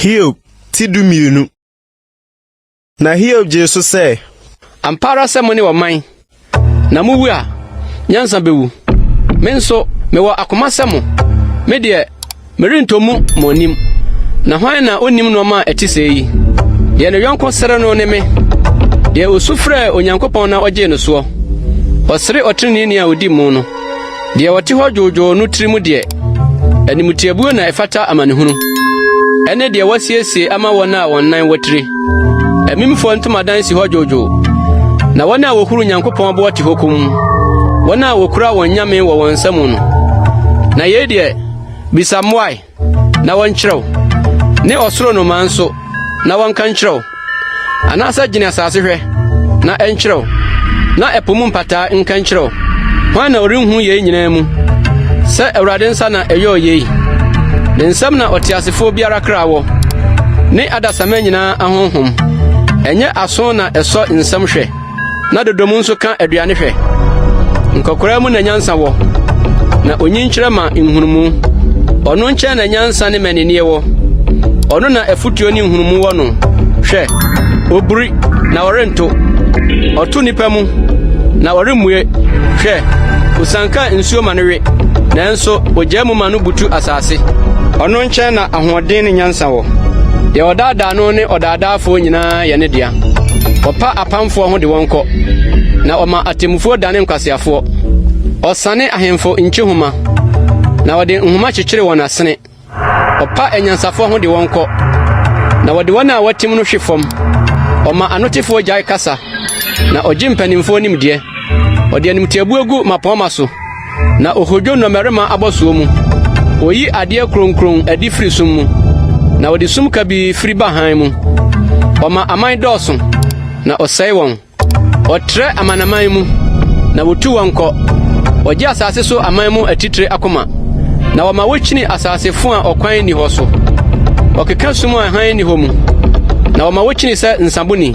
Hiob ti 12. Na Hiob gyee so sɛ. Ampa ara sɛ mo ne ɔman, na muwu a, nyansa bewu. Me nso, mewɔ akoma sɛ mo. Me deɛ, merentɔ mu mo anim. Na hwan na onnim nneɛma a ɛte sɛɛ yi? Deɛ ne yɔnko sere no ne me, deɛ osu frɛɛ Onyankopɔn na ɔgyee no soɔ. Ɔsere ɔtreneeni a odi mu no. Deɛ ɔte hɔ dwoodwoo no tirim deɛ, animtiabuo na ɛfata amanehunu, ɛne deɛ wɔasiesie ama wɔn a wɔn nan watiri. Amimfoɔ ntomadan si hɔ dwoodwoo, na wɔn a wɔhuru Nyankopɔn boɔ te hɔ komm, wɔn a wɔkura wɔn nyame wɔ wɔn nsa mu no. Na yei deɛ, bisa mmoae, na wɔnkyerɛ wo, ne ɔsoro nnomaa nso, na wɔnka nkyerɛ wo. Anaasɛ gyene asase hwɛ, na ɛnkyerɛ wo, na ɛpo mu mpataa nka nkyerɛ wo. Hwan na ɔrenhu yei nyinaa mu, sɛ Awurade nsa na ɛyɔɔ yei? Ne nsam na ɔteasefoɔ biara kra wɔ, ne adasamma nyinaa ahonhom. Ɛnyɛ aso na ɛsɔ nsɛm hwɛ, na dodom nso ka aduane hwɛ. Nkɔkoraa mu na nyansa wɔ, na onyinkyerɛ ma nhunumu. Ɔno nkyɛn na nyansa ne mmaninneɛ wɔ. Ɔno na afotuo ne nhunumu wɔ no. Hwɛ, oburi, na ɔrento. Ɔto nnipa mu, na ɔremmue. Hwɛ, osianka nsuo ma no we, nanso ogyaa mu ma no butu asase. Ɔno nkyɛn na ahoɔden ne nyansa wɔ. Deɛ ɔdaadaa no ne ɔdaadaafoɔ nyinaa yɛ ne dea. Ɔpa apamfoɔ ho de wɔn kɔ, na ɔma atemmufoɔ dane nkwaseafoɔ. Ɔsane ahemfo nkyehoma, na ɔde nhoma kyekyere wɔn asene. Ɔpa anyansafoɔ ho de wɔn kɔ, na wɔde wɔn a wɔatim no hwe fam. Ɔma anotefoɔ gyae kasa, na ɔgye mpanimfoɔ nimdeɛ. Ɔde animtiabuo gu mmapɔmma so, na ohodwo nnɔmmarima abɔsoɔ mu. Oyi adeɛ kronkron adi firi sum mu, na ɔde sum kabii firi ba hann mu. Ɔma aman dɔɔso, na ɔsɛe wɔn. Ɔtrɛ amanaman mu, na wotu wɔn kɔ. Ɔgye asase so aman mu atitire akoma, na ɔma wokyini asase fo a ɔkwan nni hɔ so. Ɔkeka sum a hann nni hɔ mu, na ɔma wokyini sɛ nsaboni.